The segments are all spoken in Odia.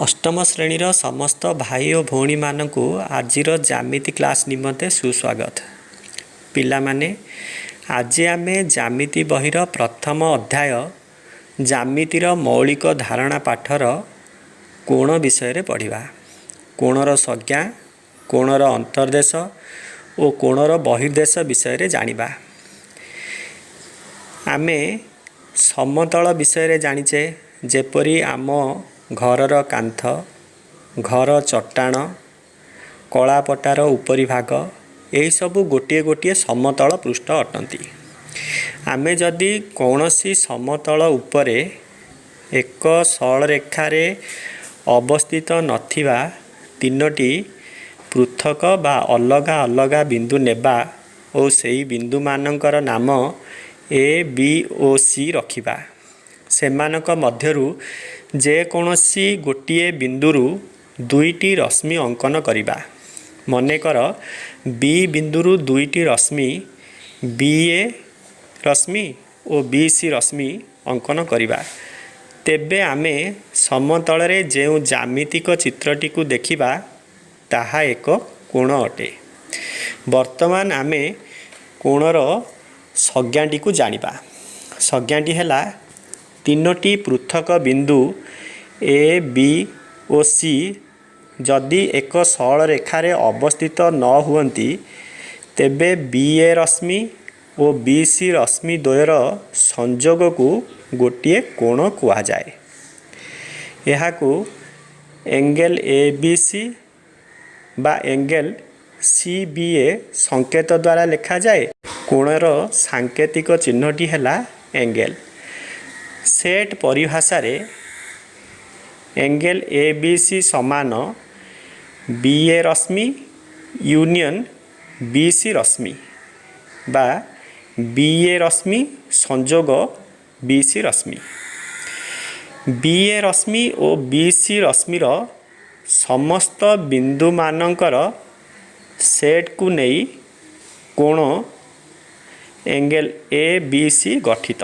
ଅଷ୍ଟମ ଶ୍ରେଣୀର ସମସ୍ତ ଭାଇ ଓ ଭଉଣୀମାନଙ୍କୁ ଆଜିର ଜ୍ୟାମିତି କ୍ଲାସ୍ ନିମନ୍ତେ ସୁସ୍ୱାଗତ। ପିଲାମାନେ, ଆଜି ଆମେ ଜ୍ୟାମିତି ବହିର ପ୍ରଥମ ଅଧ୍ୟାୟ ଜ୍ୟାମିତିର ମୌଳିକ ଧାରଣା ପାଠର କୋଣ ବିଷୟରେ ପଢ଼ିବା। କୋଣର ସଂଜ୍ଞା, କୋଣର ଅନ୍ତର୍ଦେଶ ଓ କୋଣର ବହିର୍ଦେଶ ବିଷୟରେ ଜାଣିବା। ଆମେ ସମତଳ ବିଷୟରେ ଜାଣିଛେ, ଯେପରି ଆମ ଘରର କାନ୍ଥ, ଘର ଚଟାଣ, କଳାପଟାର ଉପରି ଭାଗ, ଏହିସବୁ ଗୋଟିଏ ଗୋଟିଏ ସମତଳ ପୃଷ୍ଠ ଅଟନ୍ତି। ଆମେ ଯଦି କୌଣସି ସମତଳ ଉପରେ ଏକ ସରଳରେଖାରେ ଅବସ୍ଥିତ ନଥିବା ତିନୋଟି ପୃଥକ ବା ଅଲଗା ଅଲଗା ବିନ୍ଦୁ ନେବା ଓ ସେହି ବିନ୍ଦୁମାନଙ୍କର ନାମ ଏ, ବି ଓ ସି ରଖିବା, ସେମାନଙ୍କ ମଧ୍ୟରୁ ଯେକୌଣସି ଗୋଟିଏ ବିନ୍ଦୁରୁ ଦୁଇଟି ରଶ୍ମି ଅଙ୍କନ କରିବା, ମନେକର ବି ବିନ୍ଦୁରୁ ଦୁଇଟି ରଶ୍ମି, ବି ଏ ରଶ୍ମି ଓ ବି ସି ରଶ୍ମି ଅଙ୍କନ କରିବା, ତେବେ ଆମେ ସମତଳରେ ଯେଉଁ ଜ୍ୟାମିତିକ ଚିତ୍ରଟିକୁ ଦେଖିବା, ତାହା ଏକ କୋଣ ଅଟେ। ବର୍ତ୍ତମାନ ଆମେ କୋଣର ସଂଜ୍ଞାଟିକୁ ଜାଣିବା। ସଂଜ୍ଞାଟି ହେଲା, ତିନୋଟି ପୃଥକ ବିନ୍ଦୁ ଏ, ବି ଓ ସି ଯଦି ଏକ ସରଳରେଖାରେ ଅବସ୍ଥିତ ନ ହୁଅନ୍ତି, ତେବେ ବି ଏ ରଶ୍ମି ଓ ବି ସି ରଶ୍ମି ଦ୍ୱୟର ସଂଯୋଗକୁ ଗୋଟିଏ କୋଣ କୁହାଯାଏ। ଏହାକୁ ଏଙ୍ଗେଲ ଏ ବି ସି ବା ଏଙ୍ଗେଲ ସି ବି ଏ ସଂକେତ ଦ୍ୱାରା ଲେଖାଯାଏ। କୋଣର ସାଙ୍କେତିକ ଚିହ୍ନଟି ହେଲା ଏଙ୍ଗେଲ। ସେଟ୍ ପରିଭାଷାରେ ଏଙ୍ଗେଲ ଏ ବି ସି ସମାନ ବି ଏ ରଶ୍ମି ୟୁନିୟନ୍ ବି ସି ରଶ୍ମି ବା ବି ଏ ରଶ୍ମି ସଂଯୋଗ ବି ସି ରଶ୍ମି। ବି ଏ ରଶ୍ମି ଓ ବି ସି ରଶ୍ମିର ସମସ୍ତ ବିନ୍ଦୁମାନଙ୍କର ସେଟ୍କୁ ନେଇ କୋଣ ଏଙ୍ଗେଲ ଏ ବି ସି ଗଠିତ।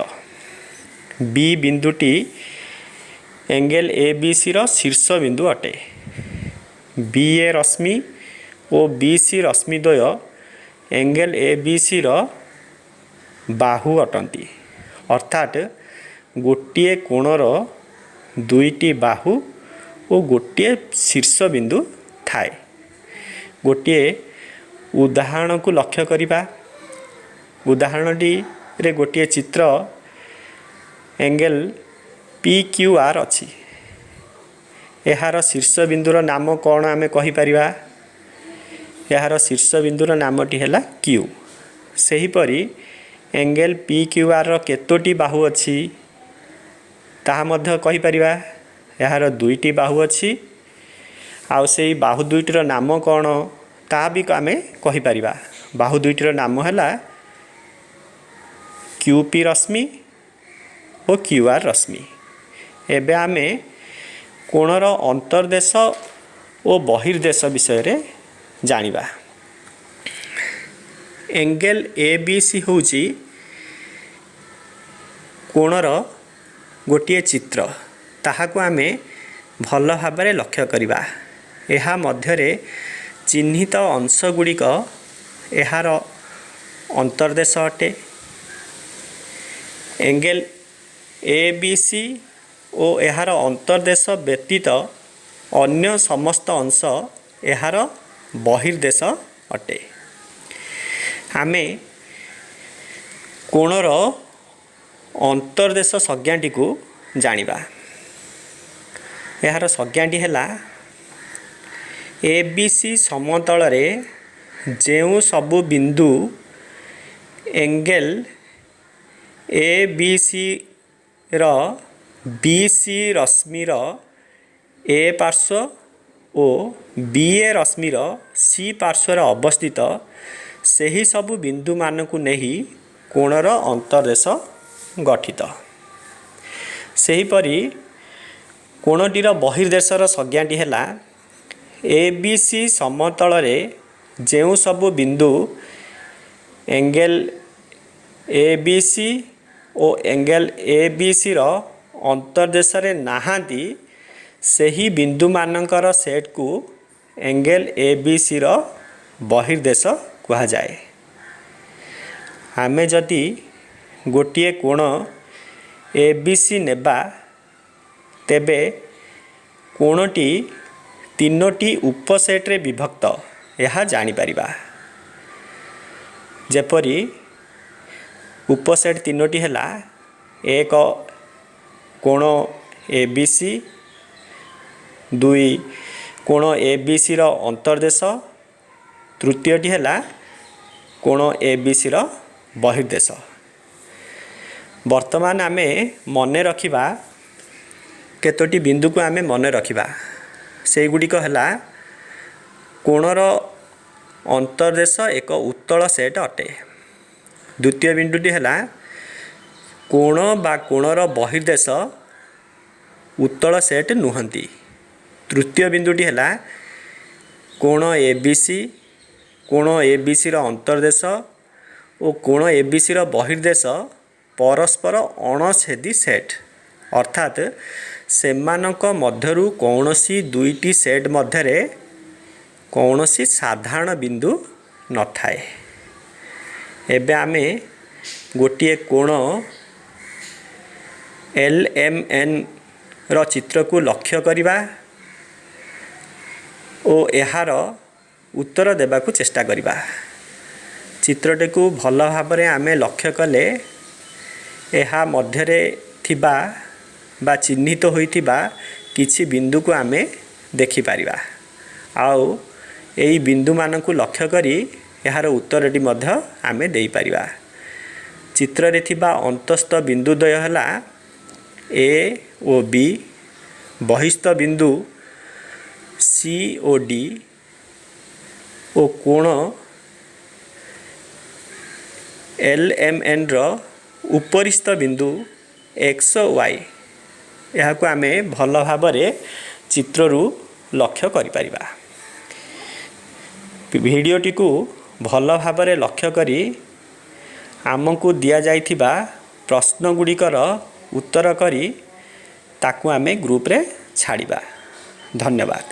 ବି ବିନ୍ଦୁଟି ଏଙ୍ଗେଲ ଏ ବି ସିର ଶୀର୍ଷ ବିନ୍ଦୁ ଅଟେ। ବି ଏ ରଶ୍ମି ଓ ବି ସି ରଶ୍ମି ଦ୍ୱୟ ଏଙ୍ଗେଲ ଏ ବି ସିର ବାହୁ ଅଟନ୍ତି। ଅର୍ଥାତ୍ ଗୋଟିଏ କୋଣର ଦୁଇଟି ବାହୁ ଓ ଗୋଟିଏ ଶୀର୍ଷ ବିନ୍ଦୁ ଥାଏ। ଗୋଟିଏ ଉଦାହରଣକୁ ଲକ୍ଷ୍ୟ କରିବା। ଉଦାହରଣଟିରେ ଗୋଟିଏ ଚିତ୍ର ଏଙ୍ଗେଲ ପି କ୍ୟୁ ଆର୍ ଅଛି। ଏହାର ଶୀର୍ଷ ବିନ୍ଦୁର ନାମ କ'ଣ ଆମେ କହିପାରିବା? ଏହାର ଶୀର୍ଷ ବିନ୍ଦୁର ନାମଟି ହେଲା କ୍ୟୁ। ସେହିପରି ଏଙ୍ଗେଲ ପି କ୍ୟୁ ଆର୍ର କେତୋଟି ବାହୁ ଅଛି, ତାହା ମଧ୍ୟ କହିପାରିବା। ଏହାର ଦୁଇଟି ବାହୁ ଅଛି। ଆଉ ସେଇ ବାହୁ ଦୁଇଟିର ନାମ କ'ଣ, ତାହା ବି ଆମେ କହିପାରିବା। ବାହୁ ଦୁଇଟିର ନାମ ହେଲା କ୍ୟୁ ପି ରଶ୍ମି ଓ କ୍ୟୁ ଆର୍ ରଶ୍ମି। ଏବେ ଆମେ କୋଣର ଅନ୍ତର୍ଦେଶ ଓ ବହିର୍ଦେଶ ବିଷୟରେ ଜାଣିବା। ଏଙ୍ଗେଲ ଏ ବି ସି ହେଉଛି କୋଣର ଗୋଟିଏ ଚିତ୍ର। ତାହାକୁ ଆମେ ଭଲ ଭାବରେ ଲକ୍ଷ୍ୟ କରିବା। ଏହା ମଧ୍ୟରେ ଚିହ୍ନିତ ଅଂଶ ଗୁଡ଼ିକ ଏହାର ଅନ୍ତର୍ଦେଶ ଅଟେ। ଏଙ୍ଗେଲ ଏ ବି ସି ଓ ଏହାର ଅନ୍ତର୍ଦେଶ ବ୍ୟତୀତ ଅନ୍ୟ ସମସ୍ତ ଅଂଶ ଏହାର ବହିର୍ଦେଶ ଅଟେ। ଆମେ କୋଣର ଅନ୍ତର୍ଦେଶ ସଂଜ୍ଞାଟିକୁ ଜାଣିବା। ଏହାର ସଂଜ୍ଞାଟି ହେଲା, ଏ ବି ସି ସମତଳରେ ଯେଉଁ ସବୁ ବିନ୍ଦୁ ଏଙ୍ଗେଲ ଏ ବି ସିର ବି ସି ରଶ୍ମିର ଏ ପାର୍ଶ୍ୱ ଓ ବି ଏ ରଶ୍ମିର ସି ପାର୍ଶ୍ୱରେ ଅବସ୍ଥିତ, ସେହି ସବୁ ବିନ୍ଦୁମାନଙ୍କୁ ନେଇ କୋଣର ଅନ୍ତର୍ଦେଶ ଗଠିତ। ସେହିପରି କୋଣଟିର ବହିର୍ଦେଶର ସଂଜ୍ଞାଟି ହେଲା, ଏ ବି ସି ସମତଳରେ ଯେଉଁ ସବୁ ବିନ୍ଦୁ ଏଙ୍ଗେଲ ଏ ବି ସି ଓ ଏଙ୍ଗେଲ ଏ ବି ସିର ଅନ୍ତର୍ଦେଶରେ ନାହାନ୍ତି, ସେହି ବିନ୍ଦୁମାନଙ୍କର ସେଟ୍କୁ ଏଙ୍ଗେଲ୍ ଏ ବି ସିର ବହିର୍ଦେଶ କୁହାଯାଏ। ଆମେ ଯଦି ଗୋଟିଏ କୋଣ ଏ ବି ସି ନେବା, ତେବେ କୋଣଟି ତିନୋଟି ଉପସେଟ୍ରେ ବିଭକ୍ତ, ଏହା ଜାଣିପାରିବା। ଯେପରି ଉପସେଟ୍ ତିନୋଟି ହେଲା, ଏକ କୋଣ ଏ ବି ସି, ଦୁଇ କୋଣ ଏ ବି ସିର ଅନ୍ତର୍ଦେଶ, ତୃତୀୟଟି ହେଲା କୋଣ ଏ ବି ସିର ବହିର୍ଦେଶ। ବର୍ତ୍ତମାନ ଆମେ ମନେ ରଖିବା, କେତୋଟି ବିନ୍ଦୁକୁ ଆମେ ମନେ ରଖିବା। ସେଇଗୁଡ଼ିକ ହେଲା, କୋଣର ଅନ୍ତର୍ଦେଶ ଏକ ଉତ୍ତଳ ସେଟ୍ ଅଟେ। ଦ୍ୱିତୀୟ ବିନ୍ଦୁଟି ହେଲା, କୋଣ ବା କୋଣର ବହିର୍ଦେଶ ଉତ୍ତଳ ସେଟ୍ ନୁହନ୍ତି। ତୃତୀୟ ବିନ୍ଦୁଟି ହେଲା, କୋଣ ଏ ବି ସି, କୋଣ ଏ ବି ସିର ଅନ୍ତର୍ଦେଶ ଓ କୋଣ ଏ ବି ସିର ବହିର୍ଦେଶ ପରସ୍ପର ଅଣଛେଦୀ ସେଟ୍, ଅର୍ଥାତ୍ ସେମାନଙ୍କ ମଧ୍ୟରୁ କୌଣସି ଦୁଇଟି ସେଟ୍ ମଧ୍ୟରେ କୌଣସି ସାଧାରଣ ବିନ୍ଦୁ ନଥାଏ। ଏବେ ଆମେ ଗୋଟିଏ କୋଣ ଏଲ୍ ଏମ୍ ଏନ୍ର ଚିତ୍ରକୁ ଲକ୍ଷ୍ୟ କରିବା ଓ ଏହାର ଉତ୍ତର ଦେବାକୁ ଚେଷ୍ଟା କରିବା। ଚିତ୍ରଟିକୁ ଭଲ ଭାବରେ ଆମେ ଲକ୍ଷ୍ୟ କଲେ ଏହା ମଧ୍ୟରେ ଥିବା ବା ଚିହ୍ନିତ ହୋଇଥିବା କିଛି ବିନ୍ଦୁକୁ ଆମେ ଦେଖିପାରିବା, ଆଉ ଏଇ ବିନ୍ଦୁମାନଙ୍କୁ ଲକ୍ଷ୍ୟ କରି ଏହାର ଉତ୍ତରଟି ମଧ୍ୟ ଆମେ ଦେଇପାରିବା। ଚିତ୍ରରେ ଥିବା ଅନ୍ତସ୍ଥ ବିନ୍ଦୁଦ୍ୱୟ ହେଲା ଏ ଓ ବି, ବହିସ୍ଥ ବିନ୍ଦୁ ସି ଓ ଡି ଓ କୋଣ ଏଲ୍ ଏମ୍ ଏନ୍ର ଉପରିସ୍ଥ ବିନ୍ଦୁ ଏକ୍ସ ୱାଇ। ଏହାକୁ ଆମେ ଭଲ ଭାବରେ ଚିତ୍ରରୁ ଲକ୍ଷ୍ୟ କରିପାରିବା। ଭିଡ଼ିଓଟିକୁ ଭଲ ଭାବରେ ଲକ୍ଷ୍ୟ କରି ଆମକୁ ଦିଆଯାଇଥିବା ପ୍ରଶ୍ନ ଗୁଡ଼ିକର ଉତ୍ତର କରି ତାକୁ ଆମେ ଗ୍ରୁପରେ ଛାଡ଼ିବା। ଧନ୍ୟବାଦ।